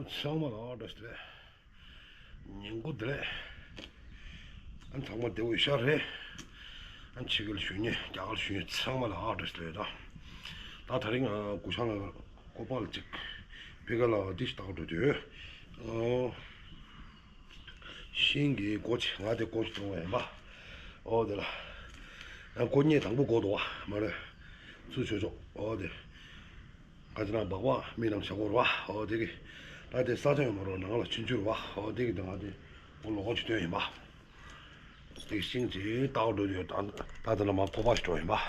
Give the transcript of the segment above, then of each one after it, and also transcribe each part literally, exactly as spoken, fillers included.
ཚང་མ་ལ་བཀྲ་ཤིས་བདེ་ལེགས། ཉིན་གུང་བདེ་ལེགས། ཨ་ཚང་མ་བདེ་པོ་ཡོད་ཤག་རེད། ཨ་ཕྱི་རྒྱལ་བཞུགས་མཁན་རྒྱ་གར་བཞུགས་མཁན་ཚང་མ་ལ་བཀྲ་ཤིས་བདེ་ལེགས་དང་། ད་དེ་རིང་ཨ་གུ་ཤང་ལ་ཀོ་པལ་གཅིག་བི་ག་ལ་འདི་ཞིག་བཏགས་འགྲོ་དུས། ཨ་ཤིང་གི་སྒོ་ཕྱེ། ང་དེ་སྒོ་ཕྱེ་གཏོང་བ་ཡིན་པ། ཨོ་དེ་ལ། ཨ་སྒོ་ཕྱེ་དང་པོ་སྒོ་དོ་བ་མ་རེད། ཚུར་ཆོས་ཆོག་ཨོ་དེ། ག་ཅི་ན་སྦག་སྦག་མི་རྣམས་བྱ་སྒོ་རེད་བ། ཨོ་དེ་གི། ད་དེ་ས་ཆ་ཡོད་མ་རེད། ནང་ལ་ཆུང་ཆུང་རེད་བ། ཨོ་དེ་གི། ད་ང་དེ་ཨོ་ལོག་ཅིག་སྟོན་ཡིན་པ། དེ་ཤིང་ཅིག་བཏགས་འགྲོ་དུས་ད་ད་དེ་ལ་མ་ཀོ་པལ་ཞིག་འགྲོ་ཡིན་པ། ཨོ་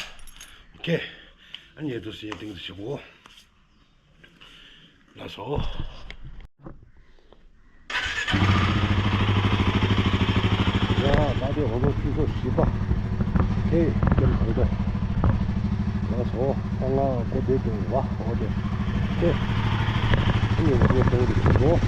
ཁེ། ཨ་ཉེ་དུ་སེ་ཏིང་དུ་ཞིག་གོ། ལགས་སོ། ཡ་ད་དེ་འོ་ལོ་ཆུ་ཚོད་བཞི་པ། ཧེ་ཀེམ་གང་དེ། ལགས་སོ། ཨ་ང་སྒོ་དེ་དུ་བ་འོ་དེ། ཧེ། ཨ་ནི་འོ་ལོ་དེ་དུ་འགྲོ།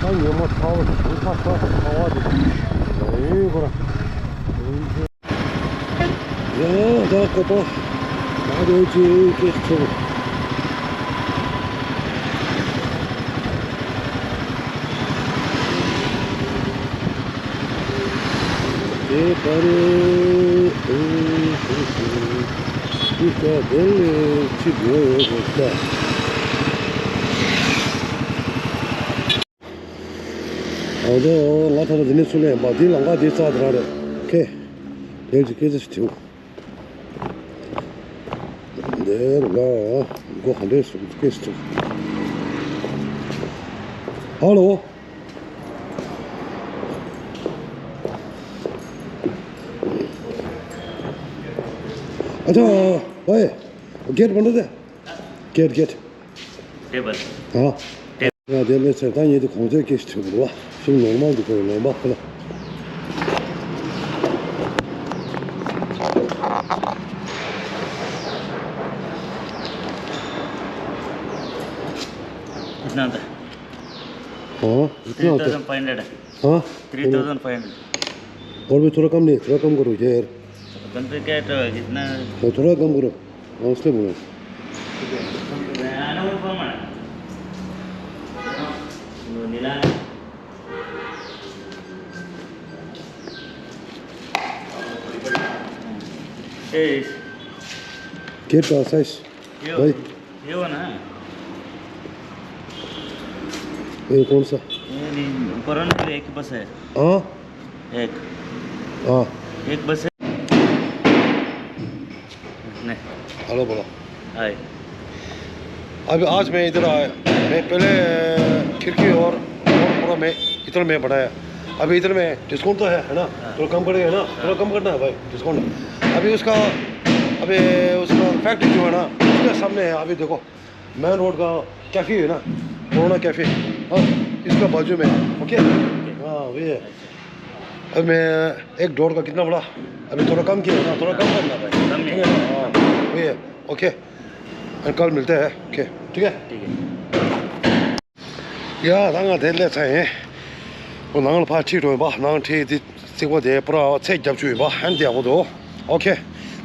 ད་ཉིན་མོ་ཚ་བོ་ཞིག་ཁ་ཁ་ཁ་བ་རེད། ཨེ་ཁོ་ར། ཡང་ད་ཀོ་པལ་ད་དེ་ཅིག་སྐྱེས་ཚུལ། དེ་ལྟར་ཨེ་ཁུ་ཁུ་ཁུ་ཁ་དེ་ལས་ཅི་དགོས་ཡོད་པ། ཨོ་དོ། ང་ད་ལྟ་འདི་ནས་ཚུར་ལེན་པ། འདི་ལམ་ཁ་འདི་རྩ་དེ་རང་རེད། ཁེ། དེ་ཅི་སྐད་ཆ་ཞིག་དྲིའོ། འདིར་ལ་སྒོ་ག་འདྲས་སུ་སྐད་ཞིག་དྲིའོ། ཧ་ལོ། ཨ་ཅག་ཝེ། གེ་ཊི་བན་དེ། གེ་ཊི་གེ་ཊི། टेबल ཨ། टेबल ཡ་དེ་ལས་ཚེ་ད་ངེད་དེ་གོང་ཚད་སྐད་ཞིག་དྲིའོ་བ། ཤིང་ནོར་མལ་འདུག་གོ། ལོན་པ་ཁོ་ལ། कितना होता है? हाँ, कितना होता है? थ्री थाउजेंड फ़ाइव हंड्रेड है। हाँ? Three thousand five hundred. और भी थोड़ा कम नहीं, थोड़ा कम करो यार। कम तो क्या, तो जितना तो थोड़ा कम करो। हाँ, उसने बोला। आना वो फोन मारा। वो नीला। ए, गेट का साइज। ये भाई। ये वाला है। ये कौन सा? ये नहीं, ऊपर वाला तो एक बस है। हाँ? एक। हाँ। एक बस है। नहीं। हेलो, बोलो। हाय। अभी आज मैं इधर आया। मैं पहले खिड़की और, और पूरा मैं इधर में बनाया। अभी इधर में डिस्काउंट तो है, है ना? हाँ। थोड़ा कम करेगा ना? हाँ। थोड़ा कम करना है भाई, डिस्काउंट। अभी उसका, अभी उसका फैक्ट्री जो है ना, उसके सामने है। अभी देखो, मेन रोड का कैफे है ना, पुराना कैफे, हाँ, इसका बाजू में, ओके? हाँ, वही है। अभी मैं एक डोर का कितना बोला? अभी थोड़ा कम किया ना, थोड़ा कम करना भाई। कम नहीं। ठीक है ना? हाँ, वही है, ओके। कल मिलते हैं, ओके, ठीक है? ठीक है। ཡ་ད་ང་དེ་སླེབས་ཚར་ཡིན། ཁོ་ནང་ལ་ཕར་ཁྲིད་འགྲོ་ཡིན་པ། ནང་ཁྲིད་དེ་རྩིག་པ་དེ་པུ་ར་ཚད་རྒྱབ་བཅུག་ཡིན་པ། ཧན་དེ་ཡག་པོ་འདུག་ཨོ་ཁེ།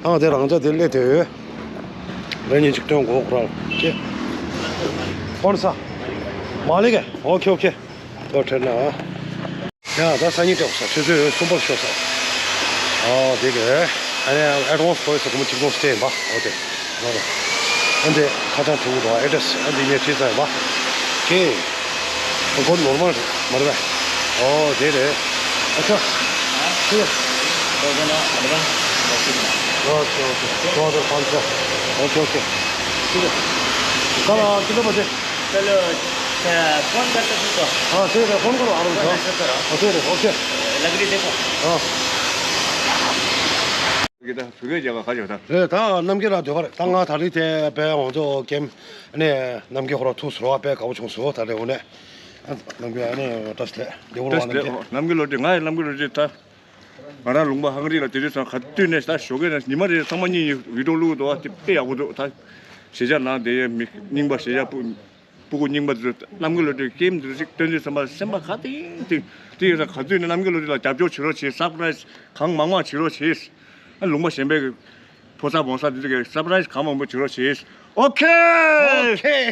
ད་ང་དེ་རང་ཅག་དེ་སླེབས་དེ་ཡོད། ང་གཉིས་གཅིག་སྟོན་དགོས་ཁོ་རང་ལ། ཁེ། ཀོན་ས། མ་ལི་གེ། ཨོ་ཁེ་ཨོ་ཁེ། ལོ་ཁྲེར་ན། ཡ་ད་སང་ཉིན་སྤྲད་དགོས་ས། ཆུ་ཚོད་གསུམ་པར་ཤོག་ས། ཨོ་དེ་གེ། ཨ་ནི་ཨེ་ཌ་ཝན་སི་ཁོ་ཡི་ས་ཁོ་མོ་གཅིག་སྟོང་སྟེར་ཡིན་པ། ཨོ་དེ། ཨ་འདི་ཁ་བྱང་དྲུག་དང་ཨེ་ཌ་རེ་སི་ཨ་འདི་ངས་བྲིས་ཚར་ཡིན་པ། ཁེ། ཨོ་ཁོ་ནོར་མལ་རེད་མ་རེད་པས། ཨོ་དེ་རེད། ཨ་ཁ། ཁེ། ཨོ་ཁེ་ཨོ་ཁེ། ཨོ་ཁེ་ཨོ་ཁེ། ཁེ་ལ་ཁེ་ལ་མ་དེ། चलो। फोन कर सकते हो। हाँ, ठीक है, फोन करो, आराम से। फोन कर सकते हो। हाँ, ठीक है, ओके। लकड़ी देखो। हाँ। ད་བོད་སྐད་རྒྱག་ག་ཁ་ཆེ་ད། རེད། ད་རྣམ་རྒྱལ་ལགས་སྡོད་པ་རེད། ད་ང་ད་རེས་དེ་དཔེ་ང་ཚོ་ཀེམ་ནས་རྣམ་རྒྱལ་ཁོ་རང་ཐུག་ཟེར་བ་དཔེ་དགའ་པོ་བྱུང་ཟེར་བ། ད་རེས་འོ་ནས་རྣམ་རྒྱལ་ཨ་ནི་བཀྲ་ཤིས་བདེ་པོ་རེད་བ། རྣམ་རྒྱལ། རྣམ་རྒྱལ་བློ་གྲོས། ང་ཡི་རྣམ་རྒྱལ་བློ་གྲོས་ད། ང་རང་ལུང་པ་ཧང་རི་ལ་དེ་དུས་ཙང་ག་དུས་ནས་ད་ཞོགས་ཀས་ནས་ཉི་མ་རེ་ཚང་མ་གཉིད་ཡོད་འགྲོ་ལུགས་འདུག་བ། དེ་དཔེ་ཡག་པོ་འདུག་ད་གཞིས་ཆགས་ནང་དེ་མི་རྙིང་པ་གཞིས་ཆགས་སྤུ་སྤུ་གུ་རྙིང་པ་དེ་ཚོ་རྣམ་རྒྱལ་བློ་གྲོས་ཀེམ་དེ་ཚོ་ཞིག་སྟོན་དུས་ཙམ་པ་སེམས་པ་ག་དེ་དེ་དེ་ཡོད་ཙང་ག་དུས་ནས་རྣམ་རྒྱལ་བློ་གྲོས་ལ་རྒྱབ་སྐྱོར་བྱེད་རོགས་བྱེད། སར་པ་རའི་སི་གང་མང་མང་བྱེད་རོགས་བྱེད། ཨ་ལུང་པ་གཞན་པའི་ཕོ་གསར་མོ་གསར་དེ་ཚོ་གི་སར་པ་རའི་སི་གང་མང་པོ་བྱེད་རོགས་བྱེད། ཨོ་ཁེ། ཨོ་ཁེ།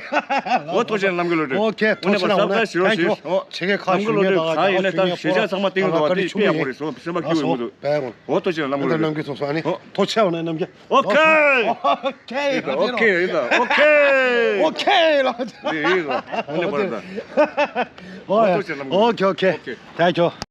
འོ་ཐུགས་རྗེ་ཆེ་རྣམ་རྒྱལ་བློ་གྲོས། ཨོ་ཁེ། ཐུགས་རྗེ་ཆེ་གནང་། ཨོ་ནས་སར་པ་རའི་སི་བྱེད་རོགས་བྱེད། ཨོ་ཁེ་ཁ་རྣམ་རྒྱལ་བློ་གྲོས་གང་ཡིན་ནས་ད་གཞིས་ཆགས་ཚང་མ་སྟེང་དུ་བ་དེ་དཔེ་ཡག་པོ་རེད་སོང་། སེམས་པ་སྐྱིད་པོ་ཡོང་གི་འདུག་ཨོ་ཐུགས་རྗེ་ཆེ་རྣམ་རྒྱལ་བློ་གྲོས། ཨོ་ཐུགས་རྗེ་ཆེ་རྣམ་རྒྱལ། ཨོ་ཁེ། ཨོ་ཁེ། ཨོ་ཁེ། ཨོ་ཁེ། ཨོ་ཁེ་ལ། ཨོ་ནས་པར་ད། ཨོ་ཐུགས་རྗེ་ཆེ་རྣམ་རྒྱལ། ཨོ་ཁེ། ཨོ་ཁེ། ཐེང་ཀིའུ།